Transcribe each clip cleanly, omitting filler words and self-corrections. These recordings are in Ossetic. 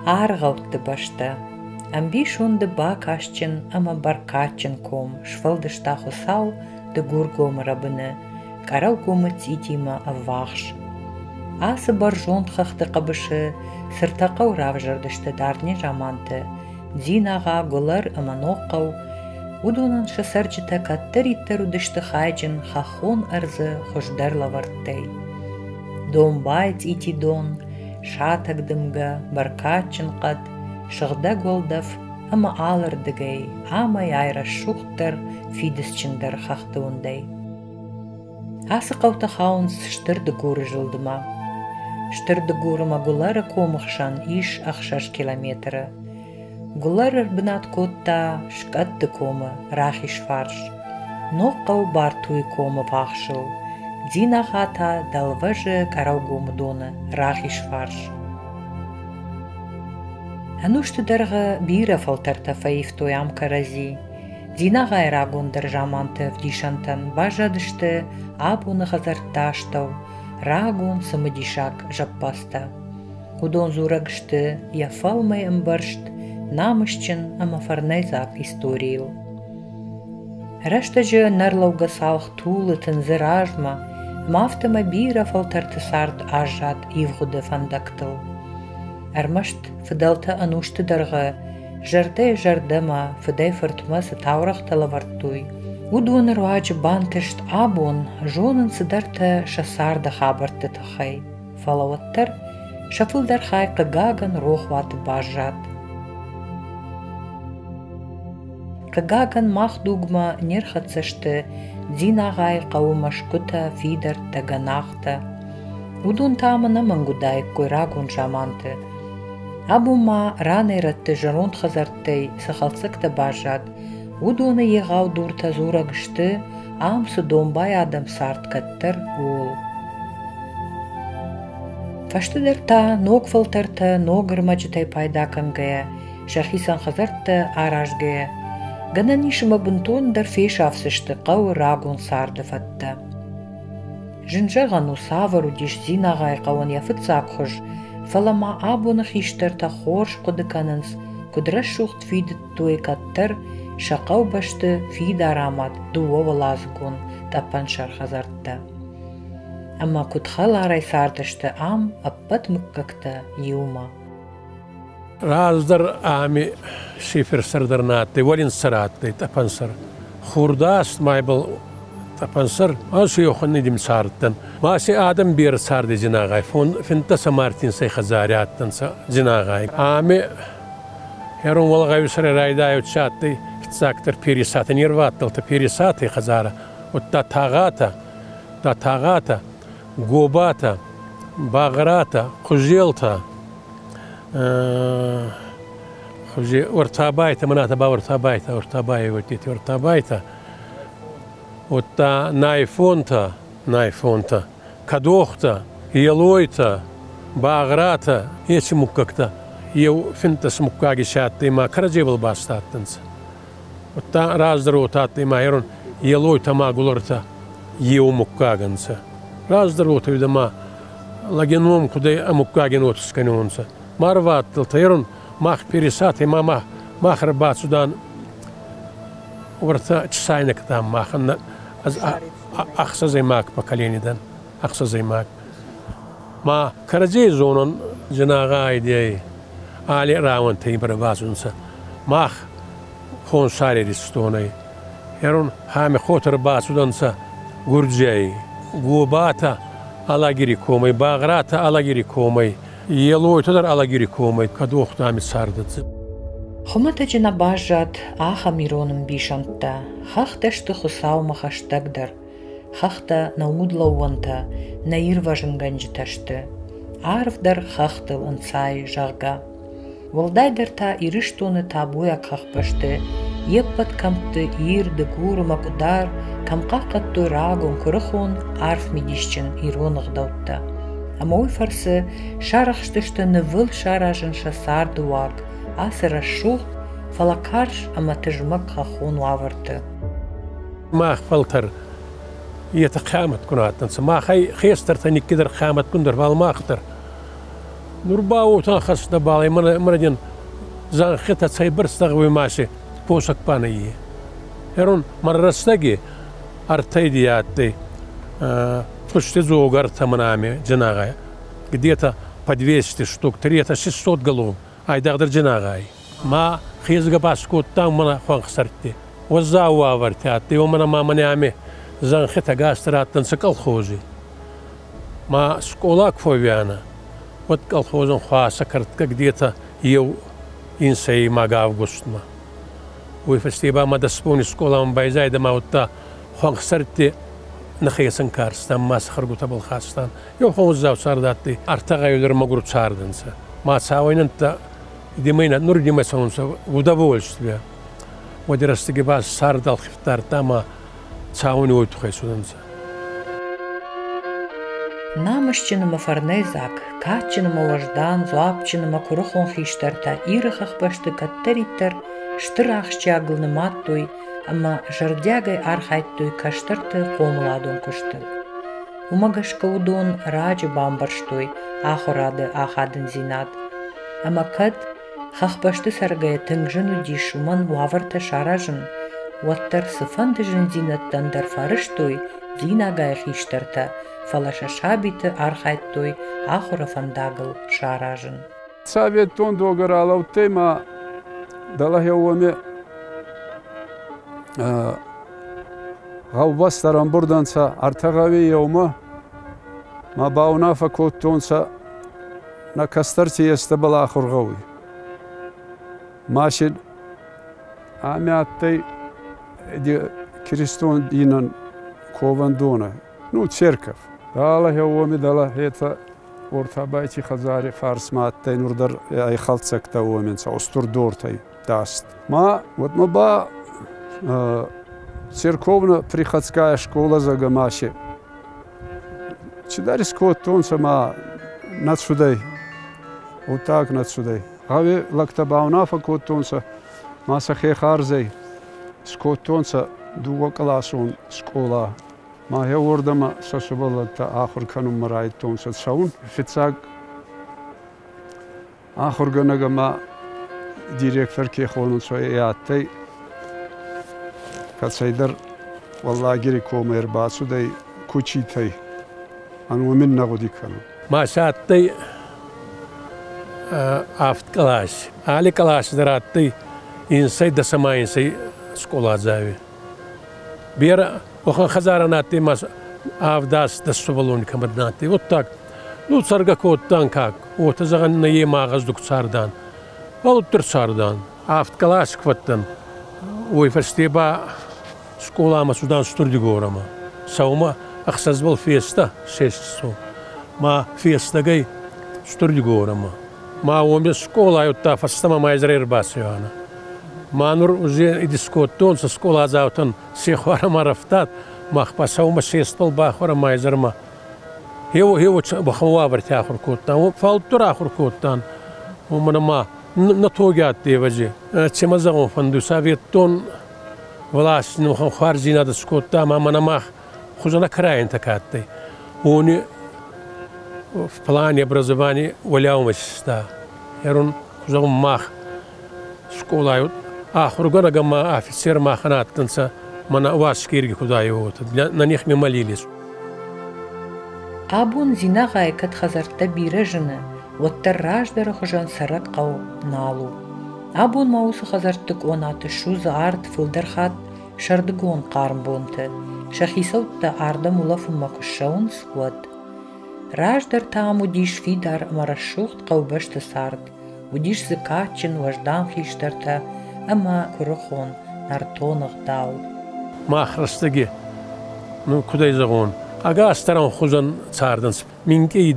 Аргъӕутты бӕстӕ, ӕмбисонды бакастджын ӕмӕ бӕркадджын ком сфӕлдыста Хуыцау Дыгургомы рӕбыны, Къӕрӕугомы цъитимӕ ӕввахс. Ацы бӕрзонд хӕхты хъӕбысы цы ртӕ хъӕу равзӕрдысты дард незаманты Дзинагъа, Гуылӕр ӕмӕ Ногхъӕу, уыдонӕн сӕ цӕрджытӕ кӕддӕриддӕр уыдысты хайджын хӕххон ӕрдзы хуыздӕр лӕвӕрттӕй. Домбай цъитидон, сатӕг дымгӕ, бӕркадджын хъӕд, сыгъдӕг уӕлдӕф ӕмӕ алырдыгӕй амӕй-ай рӕсугъддӕр, фидыцджындӕр хӕхты уындӕй. Ацы хъӕутӕ хауынц Стыр Дыгуры зылдмӕ. Стыр Дыгуры ӕмӕ Гуылӕры комы хсӕн ис 6 километры. Гуылӕр ӕрбынат кодта Скъӕтты комы рахиз фарс, Ногхъӕу Бартуйы комы фахсыл, Дзинагъа та дӕлвӕзы Къӕрӕугомы доны рахиз фарс. Ӕнусты дӕргъы бирӕ фӕлтӕртӕ фӕивтой ам кӕрӕдзи. Дзинагъайы рагондӕр заманты ӕвдисӕнтӕн баззадысты абоны хӕдзӕртты астӕу рагон цымыдисаг зӕппӕдзтӕ. Уыдон дзурӕг сты йӕ фӕлмӕй ӕмбӕрзт, намысджын ӕмӕ фӕрнӕйдзаг историйыл. Рӕстӕджы нӕрлӕугӕ цалх тулы тындзы размӕ, ӕмӕ афтӕмӕй бирӕ фӕлтӕрты цард аззад ивгъуыды фӕндӕгтыл. Ӕрмӕст фыдӕлтӕ ӕнусты дӕргъы зӕрдӕйы-зӕрдӕмӕ, фыдӕй-фыртмӕ цы таурӕгътӕ лӕвӕрдтой, уыдоны руаджы бантыст абон зонын цыдӕртӕ сӕ царды хабӕртты тыххӕй, фӕлӕ уӕддӕр сӕ фылдӕр хай хъыгагӕн рохуаты баззад. Хъыгагӕн, мах дугмӕ не рхӕццӕ сты Дзинагъайы хъӕуы мӕсгуытӕ, фидӕрттӕ, гӕнахтӕ. Уыдон та ам ӕнӕмӕнг уыдаиккой рагон заманты. Абон ма ранӕй-рӕтты зӕронд хӕдзӕрттӕй цы хӕлддзӕгтӕ баззад, уыдоны егъау дуртӕ дзурӕг сты, ам цы домбай адӕм цард кӕддӕр, ууыл. Фӕстӕдӕр та ног фӕлтӕртӕ ног ӕрмӕджытӕй пайда кӕнгӕйӕ, сӕхицӕн хӕдзӕрттӕ аразгӕйӕ, гӕнӕн ис ӕмӕ бынтондӕр фесафдзысты хъӕуы рагон царды фӕдтӕ. Зын зӕгъӕн у, цавӕр уыдис Дзинагъайы хъӕуӕн йӕ фыццаг хуыз, фӕлӕ ма абоны хистӕртӕ хорз хъуыды кӕнынц, куыд рӕсугъд фидыдтой кӕддӕр сӕ хъӕубӕсты фидар амад дыууӕуӕладзыгон тъӕпӕнсӕр хӕдзӕрттӕ. Ӕмӕ куыд хӕларӕй цардысты ам ӕппӕт мыггӕгтӕ иумӕ. Раздӕр ами шиферсӕр дӕр нӕ адтӕй, уӕлинсӕр адтӕй, тъӕпӕнсӕр. Хурдаст майбӕл тъӕпӕнсӕр, ӕз еухӕн нидим цардтӕн. Ма си адӕм берӕ царди Дзинагъай, финддӕсӕ мартинсӕй хӕдзари адтӕнцӕ Дзинагъай. Ами херон уӕлгъӕуисӕрӕй райдайуд адтӕй фиццагдӕр Перисати не рвадтӕлтӕ Перисати хӕдзарӕ, удта Тагъатӕ, Тагъатӕ, Гобатӕ, Багъратӕ, Хъузелтӕ, Ортабайтӕ, мӕнӕ ба Ортабайтӕ, Ортабайи уодтити Ортабайтӕ, удта Найфонтӕ, Найфонтӕ, Кадохтӕ, Елойтӕ, Багъратӕ, еци муггӕгтӕ еу финддӕс муггаги си адтӕй ма кӕрӕдзебӕл баст адтӕнцӕ. Удта раздӕр уотӕ адтӕй ма ерун Елойтӕ ма Гулӕртӕ еу муггаг ӕнцӕ. Раздӕр уотӕ уидӕ ма лӕги ном кудӕй ӕмуггаги нот скӕнионцӕ. Ма рвадтӕлтӕ ерун мах пересатӕй ма мах ӕрбацудан уӕртӕ часайнӕгтӕм махӕн ӕз ӕхсӕзӕймаг поколени дӕн, ӕхсӕзӕймаг. Ма кӕрӕдзей зонун Дзинагъа идеи алли рауӕнтӕй ӕрбацудӕнцӕ. Мах Хонсар Иристонӕй. Ерун Хамихъотӕ ӕрбацудӕнцӕ Гурдзиай, Гобатӕ Алагири комӕй, Багъратӕ Алагири комӕй, Елойтӕ дӕр Алагири комӕй, кӕд уохтами цардӕнцӕ. Хуымӕтӕджы нӕ баззад ахӕм ирон ӕмбисӕндтӕ: хӕхтӕ сты Хуыцаумӕ хӕстӕгдӕр, хӕхтӕ нӕ удлӕууӕнтӕ, нӕ ирвӕзынгӕнджытӕ сты. Арв дӕр хӕхтыл ӕнцайы, зӕгъгӕ. Уӕлдайдӕр та Ирыстоны табуйаг хӕхбӕсты йе ппӕт кӕмтты Ир, Дыгур ӕмӕ Къуыдар кӕм хъахъхъӕдтой рагон куырыхон, арф мидисджын ирон ӕгъдӕуттӕ. Ӕмӕ уый фӕрцы сарӕхстысты нывыл саразын сӕ царды уаг ацы рӕсугъд, фӕлӕ карз ӕмӕ тызмӕг хӕххон уавӕрты. Мах фӕлтӕр етӕ хъиамӕтгун адтӕнцӕ. Махӕй хестӕртӕ никкидӕр хъиамӕтгундӕр, фал мах дӕр. Нур ба уотӕ хӕснӕбӕл мӕнӕ дин зӕнхитӕ цӕйбӕрцӕ гъӕуй ма си косӕг ба нӕййе. Ерун мӕн рӕстӕги ӕртӕйди адтӕй фусти дзог ӕртӕ мӕнӕ Джинагъай. Где-то по 200 штук, 300, 600 голов айдагъдӕр Джинагъай. Ма хезгӕ ба скодтан мӕнӕ хуӕнхсӕртти. Уӕззау уавӕртӕ адтӕй, уомӕн ӕма мӕнӕ ами зӕнхитӕ гӕстӕ раттӕнцӕ колхози. Ма скъола ку фӕууианӕ, уӕд колхозӕн хуасӕ кӕрдгӕ где-то еу инсӕймаг августмӕ. Уой фӕсте ба ма 10 бони скъоламӕ байзайдӕ ма удта хуӕнхсӕртти нӕхецӕн карстан, ма сӕ хастан. Еу уӕззау цард адтӕй, ӕртӕ гъӕуи дӕр мӕгур цардӕнцӕ. Ма цауӕйнӕнттӕ димӕ нур димӕ цӕунцӕ удовольствие. Уӕди рӕстӕги ба цард ӕлхъивддардта ма цауӕни уой туххӕй цудӕнцӕ. Намысджын ӕмӕ фӕрнӕйдзаг, кадджын ӕмӕ уӕздан, дзуаппджын ӕмӕ куырыхон хистӕртӕ Иры хӕхбӕсты кӕддӕриддӕр стыр ахсджиагыл нымадтой ӕмӕ зӕрдиагӕй архайдтой кӕстӕрты хъомыладон куыстыл. Уымӕ гӕсгӕ уыдон раджы бамбӕрстой ахуырады ахадындзинад. Ӕмӕ кӕд хӕхбӕсты цӕргӕйӕ тынг зын уыдис уымӕн уавӕртӕ саразын, уӕддӕр цыфӕнды зындзинӕдтӕн дӕр фӕрӕзтой Дзинагъайы хистӕртӕ, фӕлӕ сӕ сабиты архайдтой ахуыры фӕндагыл саразын. Советон догӕ ралӕудтӕй ма дӕлӕ уоми гъӕубӕстӕ ӕрӕмбурдӕнцӕ ӕртӕ гъӕуи еумӕ ма баунаффӕ кодтонцӕ, нӕ кӕстӕрти естӕбӕл ахур гъӕуй. Ма си ами адтӕй киристон динӕн ковӕндонӕ, ну, церковь. Дӕлӕ уоми дӕлӕ етӕ Ортабайти хӕдзари фарсмӕ адтӕй, нур дӕр ӕй хӕлддзӕгтӕ уоми нцӕ, устур дортӕй даст. Ма уӕдмӕ ба церковно-приходская школа зӕгъгӕ ма си цидӕр искодтонцӕ ма нӕ цудӕй, гъуддаг нӕ цудӕй. Гъӕуи лӕгтӕ баунаффӕ кодтонцӕ ма сӕхе харзӕй скодтонцӕ дууӕкъласон скъола. Ма уордӕмӕ сӕ сувӕллӕнттӕ ахур кӕнунмӕ райдӕдтонцӕ цӕун. Фиццаг ахургӕнӕг ӕма директор ке хонунцӕ, е адтӕй кӕцӕйдӕр Уӕллагири комӕй ӕрбацудӕй Кучитӕй. Ан уоми нӕ гъуди кӕнун. Ма сӕ адтӕй авд къласи. Алли къласи дӕр адтӕй 11 ӕма 11 скъоладзауи. Берӕ уӕхӕн хӕдзарӕн адтӕй ма 7-10 сувӕллони кӕмӕн адтӕй. Вот так. Ну, цӕргӕ кодтан как. Уотӕ зӕгъӕн нӕййе ма гъӕздуг цардан. Фал уӕддӕр цардан. Авд къласи ку фӕдтӕн, уой фӕсте ба скъоламӕ цудан Стур-Дигорӕмӕ. Сӕумӕ ӕхсӕзбӕл феста 6 часов. Ма фестӕгӕй Стур-Дигорӕмӕ. Ма уоми скъолай удта фӕстӕмӕ ма изӕрӕй ӕрбацӕуианӕ. Ма нур уже искодтонцӕ скъоладзаутӕн сехуарӕмӕ рӕфтад, мах ба сӕумӕ шестбӕл бахуӕрӕ ма изӕрмӕ. Еу еу уӕхӕн уавӕрти ахур кодтан, фал дӕр ахур кодтан. Уомӕн ӕма нӕ тоги адтӕй ӕвӕдзи. Ци ма зӕгъун фӕндуй, советтон власть уӕхӕн хуарздзийнадӕ скодта ӕма мӕнӕ мах хузӕн окраинтӕ ка адтӕй, уони в плане образования уӕлиаумӕ иста. Ерун, зӕгъун, мах скъолай ахургӕнӕг ӕма офицер махӕн адтӕнцӕ мӕнӕ Уасгерги куд уотӕ, на них мы молились. Абон Дзинагъайы кӕд хӕдзӕрттӕ бирӕ зыны, уӕддӕр раздӕры хуызӕн цӕрӕг хъӕу нал у. Абон ма уыцы хӕдзӕртты къонаты ссудзы арт фылдӕр хатт сӕрдыгон хъарм бонты, сӕ хицӕуттӕ ардӕм улӕфынмӕ куы ссӕуынц, уӕд. Раздӕр та ам уыдис фидар ӕмӕ рӕсугъд хъӕубӕсты цард, уыдис дзы кадджын, уӕздан хистӕртӕ ӕмӕ куырыхон, нӕртон ӕгъдау. Мах рӕстӕги, ну, куд ӕй зӕгъон, ӕгас дӕр хузӕн цардӕнцӕ. Минкъий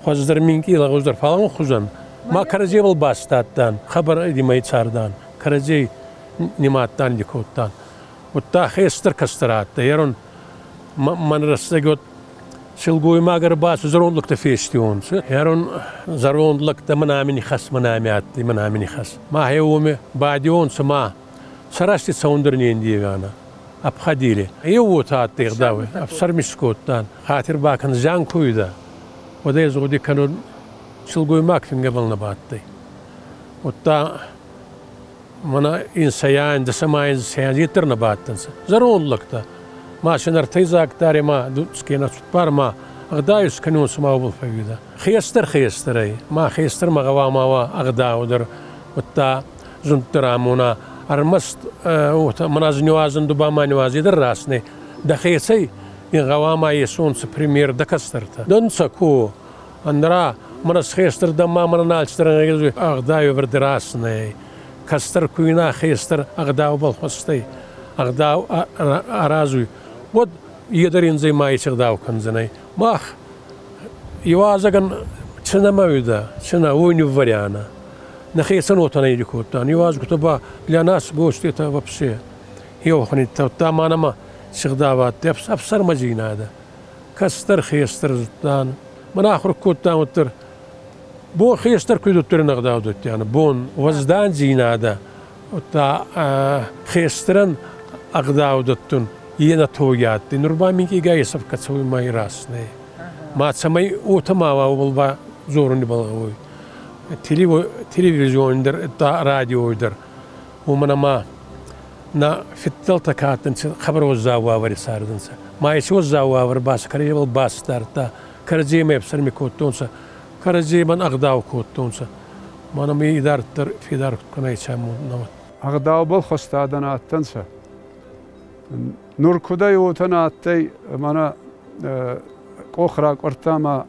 хуӕздӕр, минкъий лӕгъуздӕр, фал хузӕн. Ма кӕрӕдзебӕл баст адтан, хъӕбӕр имӕ цардан, кӕрӕдзей нимадтан, кодтан. Удта хестӕр кӕстӕр адтӕй. Ерун мӕн рӕстӕги от силгоймаг ӕрбацу зӕронд лӕгтӕ фестионцӕ. Ерун зӕронд лӕгтӕ мӕн ами нихӕс, мӕн ами адтӕй, мӕн ами нихӕс. Ма гье уоми бадионцӕ ма сӕ рӕзти цӕун дӕр не ндевианӕ. Обходили. Еу уотӕ адтӕй ӕгъдауи, ӕфсӕрми скодтан. Хатир бакӕн, зиан ку уидӕ, уӕд ӕз гъуди кӕнун. Силгоймаг фингӕбӕл нӕ бадтӕй. Удта мӕнӕ инсайӕн, дӕсӕмӕ инсайӕн дӕр нӕ бадтӕнцӕ. Зӕронд лӕгтӕ. Ма син ӕртӕйдзаг дӕр ма кенӕ цуппар ма ӕгъдау скӕнунцӕ ма уобӕл фӕууидӕ. Хестӕр хестӕр ӕй, ма хестӕрмӕ гъӕуама уа ӕгъдау дӕр, удта зунд дӕр амона. Ӕрмӕст мӕнӕ ниуазӕн ду ба ма ниуази дӕр раст нӕй. Дӕхецӕй ин гъӕуама есонцӕ пример дӕ кӕстӕртӕ. Дӕнцӕ ку ӕндӕра мӕнӕ хестӕр дӕ ма мӕнӕ налчдӕр ӕгъдау ӕвӕрд раст нӕй. Кӕстӕр ку ина хестӕр ӕгъдаубӕл хуӕстӕй, ӕгъдау аразуй, уӕд е дӕр ин ма ӕгъдау кӕндзӕнӕй. Мах иуазӕгӕн чи нӕма уидӕ, чи нӕ, уой ниввӕрианӕ. Нӕхецӕн уотӕ нӕ кодтан. Иуазгутӕ ба для нас гости это вообще. Еухӕнитта ма нӕмӕ сигъдау адтӕй, ӕфсӕрмӕдзийнадӕ. Кӕстӕр хестӕр зудтан. Мӕн ахур кодтан уӕддӕр бон хестӕр куд уӕддӕр ӕгъдау дӕттианӕ. Бон уӕздандзийнадӕ, удта хестӕрӕн ӕгъдау дӕттун е нӕ тоги адтӕй. Нур ба минкъийгай исӕфгӕ цӕуй ма раст нӕй. Ма цӕмӕй уотӕ ма уа, уобӕл ба дзоруни бал гъӕуй. Телевизион дӕр, радио дӕр. Уомӕн ӕма нӕ фиддӕлтӕ ка адтӕнцӕ, хъӕбӕр уӕззау уавӕри цардӕнцӕ. Ма еци уӕззау уавӕр ба сӕ кӕрӕдзебӕл басдардта, кӕрӕдземӕ ӕфсӕрми кодтонцӕ, кӕрӕдземӕн ӕгъдау кодтонцӕ. Ма нӕмӕ идарддӕр федар кӕнӕй цӕмун. Ӕгъдаубӕл хуӕст адӕн адтӕнцӕ. Нур кудӕй уотӕ нӕ адтӕй, мӕнӕ къох ракъуӕрдта ма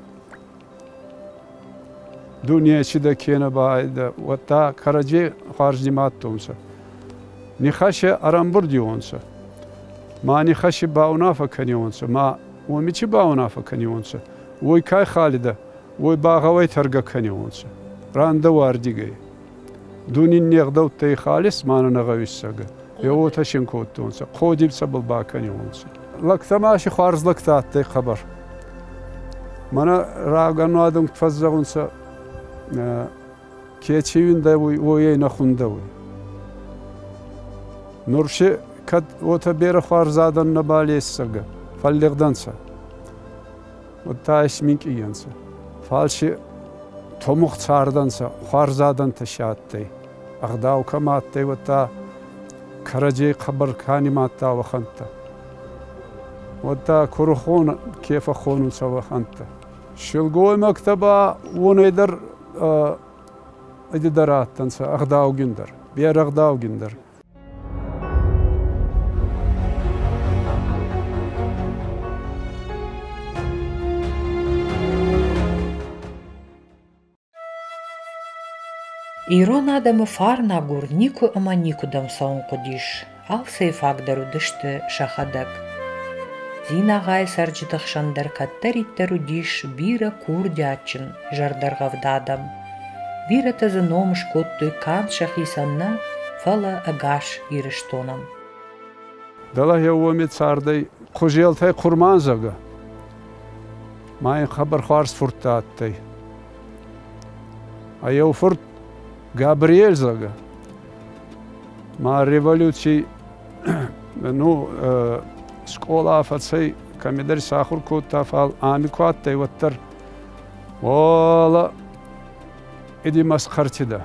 ду нечи дӕ кенӕ ба уӕдта кӕрӕдзей хуарз нимадтонцӕ. Нихӕси ӕрӕмбурдиуонцӕ. Ма нихӕси баунаффӕ кӕниуонцӕ, ма уоми чи баунаффӕ кӕниуонцӕ, уой ка халидӕ, уой ба гъӕуӕй тӕргӕ кӕниуонцӕ. Рандӕуардигӕй. Ду нин не гъдӕуттӕй халис, ма нӕ гъӕуиссагӕ. Е уотӕ син кодтонцӕ, хъоди цӕбӕл бакӕниуонцӕ. Лӕгтӕ ма си хуарз лӕгтӕ адтӕй хъӕбӕр. Мӕнӕ рагӕнуадӕн фӕззӕгъунцӕ, ке чи уиндӕуй, уойӕй нӕ хундӕуй. Нур си кӕд уотӕ берӕ хуарз адӕн нӕбал ессагӕ, фӕллигъдӕнцӕ. Удта исминкъий ӕнцӕ. Фал си тумугъ цардӕнцӕ, хуарз адӕнтӕ си адтӕй. Ӕгъдау кӕмӕ адтӕй, уӕдта кӕрӕдзей хъӕбӕр ка нимадта, уӕхӕнттӕ. Уӕдта курухон ке фӕххонунцӕ, уӕхӕнттӕ. Силгоймӕгтӕ ба уонӕй дӕр дӕр адтӕнцӕ ӕгъдаугиндӕр, берӕ ӕгъдаугиндӕр. Ирон адӕмы фарнагур никуы ӕмӕ никуыдӕм цӕуын хъуыдис, алцӕй фаг дӕр уыдысты сӕхӕдӕг. Дзинагъайы цӕрджыты хсӕн дӕр кӕддӕриддӕр уыдис бирӕ курдиатджын, зӕрдӕргъӕвд адӕм. Бирӕтӕ дзы ном скодтой канд сӕхицӕн нӕ, фӕлӕ ӕгас Ирыстонӕн. Дӕлӕ уоми цардӕй Хъузелтӕй Хъурман, зӕгъгӕ. Ма ин хъӕбӕр хуарз фурттӕ адтӕй. А еу фурт Габриэль, зӕгъгӕ, ма революций ну, скъола фӕцӕй, кӕмидӕр сахур кодта, фал ами ку адтӕй, уӕддӕр уола иди масхъӕртидӕ.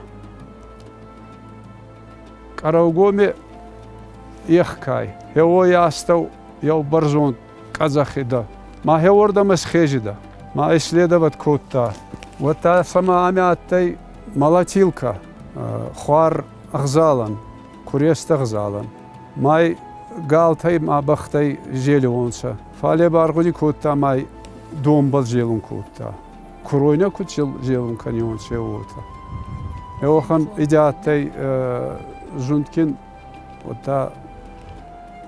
Къӕрӕугоми ехкай, хеуой астӕу еу бӕрзонд къӕдзӕхидӕ. Ма хеуордӕмӕ схезидӕ. Ма исследовать кодта. Уӕдта сӕмӕ ами адтӕй молотилка, хуар ӕгъзалӕн, курестӕ ӕгъзалӕн. Май галтӕй ма бӕхтӕй зелионцӕ. Фале баргъуди кодта май донбӕл зелун кодта. Куройнӕ куд зелун кӕнионцӕ, уотӕ. Еуӕхӕн иде адтӕй зундгин, уӕдта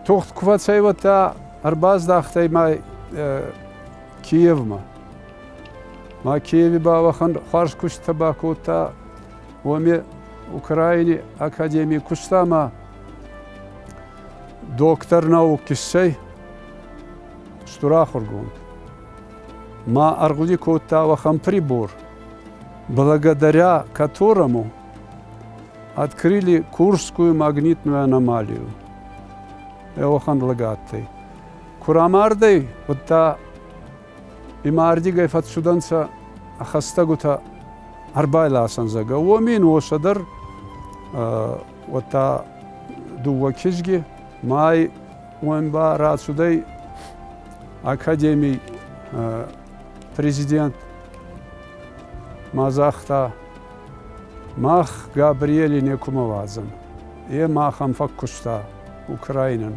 тугъд ку фӕцӕй, уӕдта ӕрбаздахтӕй ма Киевмӕ. Ма Киеви ба уӕхӕн хуарз куститӕ бакодта, уоми Украини академий куста ма доктор наук иссӕй, устур ахургонд. Ма ӕргъуди кодта уӕхӕн прибор, благодаря которому открыли Курскую магнитную аномалию. Еуӕхӕн лӕг адтӕй. Ку рамардӕй, уӕдта имӕ ардигӕй фӕццудӕнцӕ хӕстӕгутӕ. Ӕрбайласӕн, зӕгъгӕ, уоми ин уосӕ дӕр, уӕдта дууӕ кизги, май уон ба рацудӕй академий президент ма загъта, мах Габриэли некумӕ уадзӕн. Е махӕн фӕккуста Украинӕн.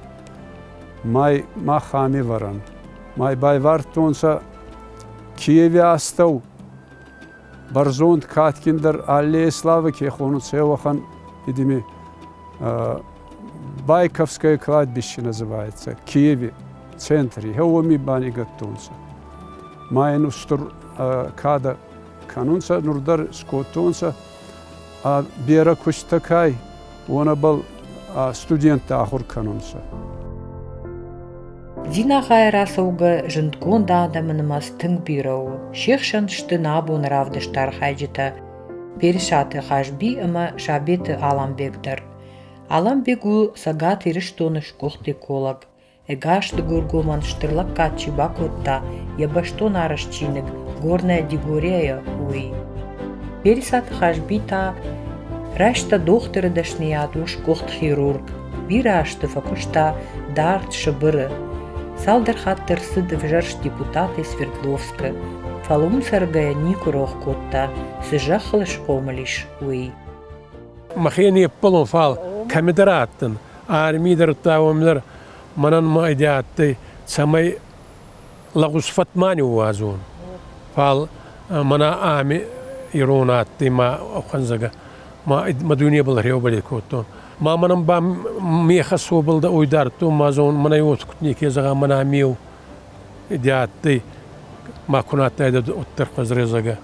Май мах ами вӕрӕн. Май байвардтонцӕ Киеви астӕу бӕрзонд кадгиндӕр аллея славы ке хонунцӕ, уӕхӕн идими Байковское кладбище называется, Киеве, центре. Уоми банигӕдтонцӕ. Ма ин устур кадӕ кӕнунцӕ, нур дӕр скодтонцӕ. А берӕ кустӕ кай, уонӕбӕл студенттӕ ахур кӕнунцӕ. Дзинагъайӕ рацӕугӕ зындгонд адӕмы нымӕц тынг бирӕ у. Се хсӕн сты нӕ абоны равдысты архайджытӕ Перысаты Хазби ӕмӕ Сабеты Аламбег дӕр. Аламбег у Цӕгат Ирыстоны сгуыхт эколог. Ӕгас Дыгургомӕн стыр лӕггад чи бакодта, йӕ бӕстон арӕзт чиныг «Горная Дигория-йы, уый. Перысаты Хазби та райста дохтыры дӕсныйад, у сгуыхт хирург. Бирӕ азты фӕкуыста дард Сыбыры. Цалдӕр хатты ӕрцыд ӕвзӕрст депутатӕй Свердловскы, фӕлӕ уым цӕргӕйӕ никуы рох кодта, цы зӕххыл схъомыл ис, уый. Мӕхе не ппӕлон, фал кӕмидӕр адтӕн, армий дӕр, уоми дӕр мӕнӕн мӕ идея адтӕй, цӕмӕй лӕгъуз фӕд ма ниууадзон. Фал мӕнӕ ами ирон адтӕй ма ӕхуӕнзӕгӕ ма мӕ дуйнебӕл реубӕли кодтон. Ма мӕнӕн ба ме хӕс уобӕл уой дардтон, ма зон мӕнӕй уот куд неке зӕгъа мӕнӕ меу идея адтӕй, ма ку адтайдӕ уӕддӕр хуӕзрезӕгӕ.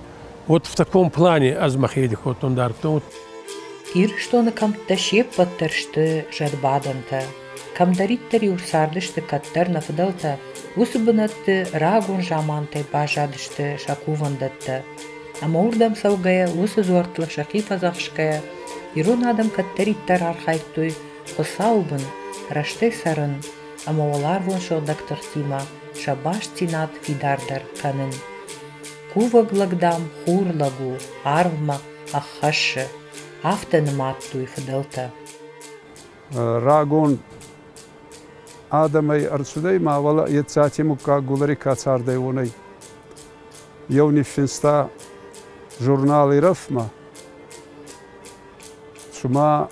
Вот в таком плане ӕз мӕхе кодтон дардтон. Ирыстоны кӕмттӕ се ппӕт дӕр сты зӕдбадӕнтӕ. Кӕмдӕриддӕр-иу цардысты кӕддӕр нӕ фыдӕлтӕ, уыцы бынӕтты рагон замантӕй баззадысты сӕ кувӕндӕттӕ. Ӕмӕ уырдӕм цӕугӕйӕ, уыцы дзуӕрттыл сӕхи фӕдзӕхсгӕйӕ, ирон адӕм кӕддӕриддӕр архайдтой Хуыцауы бын рӕстӕй цӕрын ӕмӕ уӕларвон сыгъдӕг тыхтимӕ сӕ бастдзинад фидардӕр кӕнын. Кувӕг лӕг, дам, хур лӕг у, арвмӕ ӕххӕссы. Афтӕ нымадтой фыдӕлтӕ. Рагон адӕмӕй ӕрцудӕй ма уӕлӕ Етдзати муггаг Гулари ка цардӕй, уонӕй еу ниффинста журнал «Ирӕф»-мӕ, цума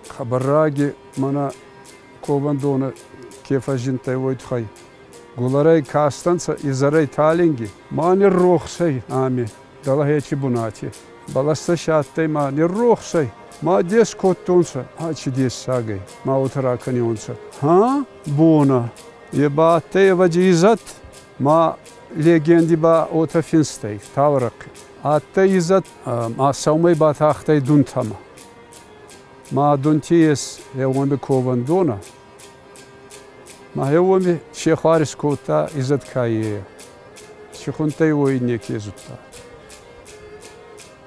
хабарраги мӕнӕ ковӕндонӕ ке фӕззиндтӕй, уой туххӕй. Гуларӕй кастӕнцӕ изӕрӕй талинги, ма ниррохс ӕй ами, дӕлӕ хечи бунати. Бӕлӕстӕ си адтӕй ма ниррохс ӕй. Ма дес кодтонцӕ, а чи дессаг ӕй, ма уотӕ ракӕниуонцӕ. Ха, бона, е ба адтӕй ӕвӕдзи изӕд, ма легенди ба уотӕ финст ӕй, таурӕхъи. Адтӕй изӕд, ма сӕумӕй батахтӕй Дунтӕмӕ. Ма Дунти ес еуоми ковӕндонӕ. Ма еуоми сехуар искодта изӕд кайе. Ци хунтӕй, уой неке зудта.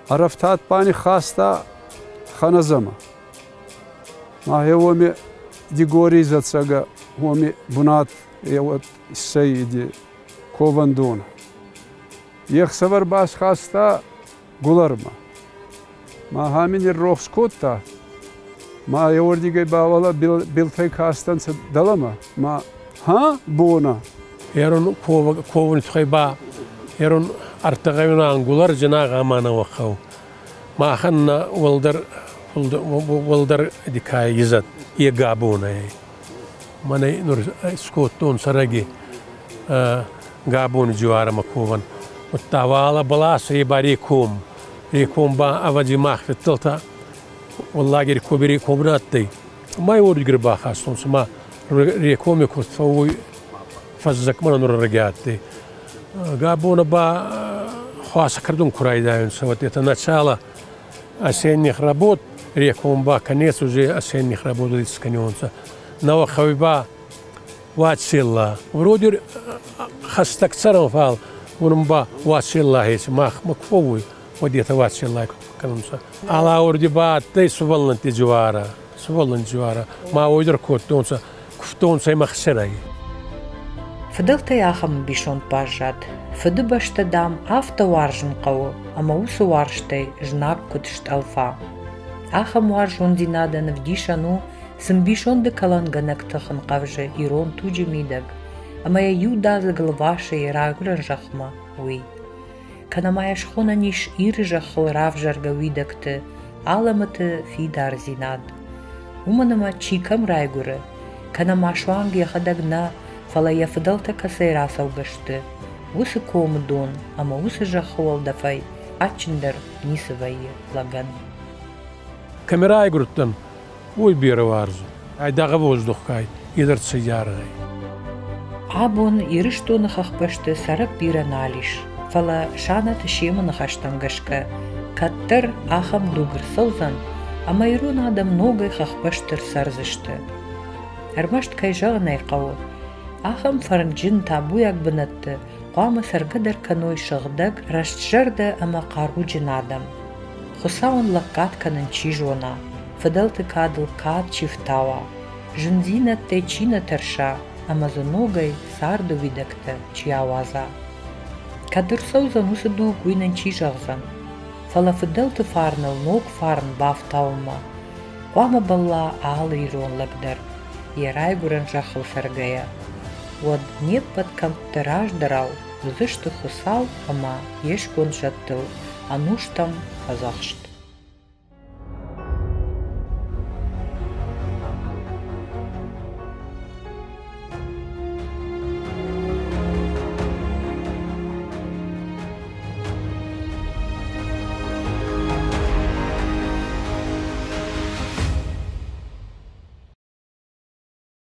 Ӕрӕфтад ба ниххаста Ханазӕмӕ. Ма еуоми Дигори изӕдцӕгӕ уоми бунат еуӕд иссӕй иди ковӕндонӕ. Е хсӕвӕр ба схаста Гулармӕ. Ма ами ниррохс кодта, ма еуӕрдигӕй ба уӕлӕ билтӕй кастӕнцӕ дӕлӕмӕ, ма ха бона. Ерон ковун туххӕй ба ерон ӕртӕгъӕйон Гулар джинагъ ӕма нӕуӕгхъӕу. Махӕн нӕ уӕлдӕр уӕлдӕр дикай изӕд е габонӕй. Мӕнӕ нур скодтон сӕрӕги габони дзуарӕмӕ ковӕн. Удта уӕлӕ бӕлас ба реком. Реком ба ӕвӕдзи мах фидтӕлтӕ уӕллагери коми реком на адтӕй. Ма уордигӕй бахастонцӕ ма рекоми куд фӕууй фӕззӕгмӕ нур ӕрӕги адтӕй. Габона ба хуасӕ кӕрдун ку райдайунцӕ, вот это начало осенних работ, реком ба конец уже осенних работ искӕниуонцӕ. Нӕуӕгхъӕуи ба Уацилла. Вроде хӕстӕг цӕрӕн, фал уонӕн ба Уацилла хеци мах ма ку фӕууй, уӕд етӕ Уацилла кӕнунцӕ. Алаурди ба адтӕй сувӕллӕнтти дзуарӕ, сувӕллӕнтти дзуарӕ. Ма уой дӕр кодтонцӕ, кувтонцӕ имӕ хсӕрӕй. Фыдӕлтӕй ахӕм ӕмбисонд баззад: Фыдыбӕстӕ, дам, афтӕ уарзын хъӕуы, ӕмӕ уыцы уарзтӕй знаг куыд стъӕлфа. Ахӕм уарзондзинадӕн ӕвдисӕн у, цы мбисонды кӕлӕнгӕнӕг тых ӕнхъӕвзы ирон туджы мидӕг, ӕмӕ йӕ иудадзыг лвасы йӕ райгуырӕн зӕхмӕ, уый. Кӕнӕ ма йӕ схонӕн ис Иры зӕххыл равзӕргӕ уидӕгты алӕмӕты фидардзинад. Уымӕн ӕмӕ чи кӕм райгуыры, кӕнӕ ма суанг йӕхӕдӕг нӕ, фӕлӕ йӕ фыдӕлтӕ кӕцӕй рацӕугӕ сты, уыцы комы дон ӕмӕ уыцы зӕххы уӕлдӕфӕй адджындӕр ницы вӕййы лӕгӕн. Кӕми райгурдтӕн, уой берӕ уарзун. Айдагъ воздухкай идӕрд цӕййарӕй. Абон Ирыстоны хӕхбӕсты цӕрӕг бирӕ нал ис, фӕлӕ Санаты Семы ныхӕстӕм гӕсгӕ, кӕддӕр ахӕм дуг ӕрцӕудзӕн, ӕмӕ ирон адӕм ногӕй хӕхбӕсты рцӕрдзысты. Ӕрмӕст, кӕй зӕгъын ӕй хъӕуы, ахӕм фӕрнджын, табуйаг бынӕтты хъуамӕ цӕргӕ дӕр кӕной сыгъдӕг, рӕстзӕрдӕ ӕмӕ хъаруджын адӕм. Хуыцауӕн лӕггад кӕнын чи зона, фыдӕлты кадыл кад чи фтауа, зындзинӕдтӕй чи нӕ тӕрса ӕмӕ дзы ногӕй царды уидӕгтӕ чи ауадза. Кӕд ӕрцӕудзӕн уыцы дуг, уый нын чи зӕгъдзӕн? Фӕлӕ фыдӕлты фарныл ног фарн бафтауынмӕ хъуамӕ бӕлла алы ирон лӕг дӕр, йӕ райгуырӕн зӕххыл цӕргӕйӕ. Уӕд не ппӕт кӕмтты раздӕрау уыдзысты Хуыцау ӕмӕ йе сконд зӕдтыл ӕнустӕм фӕдзӕхст.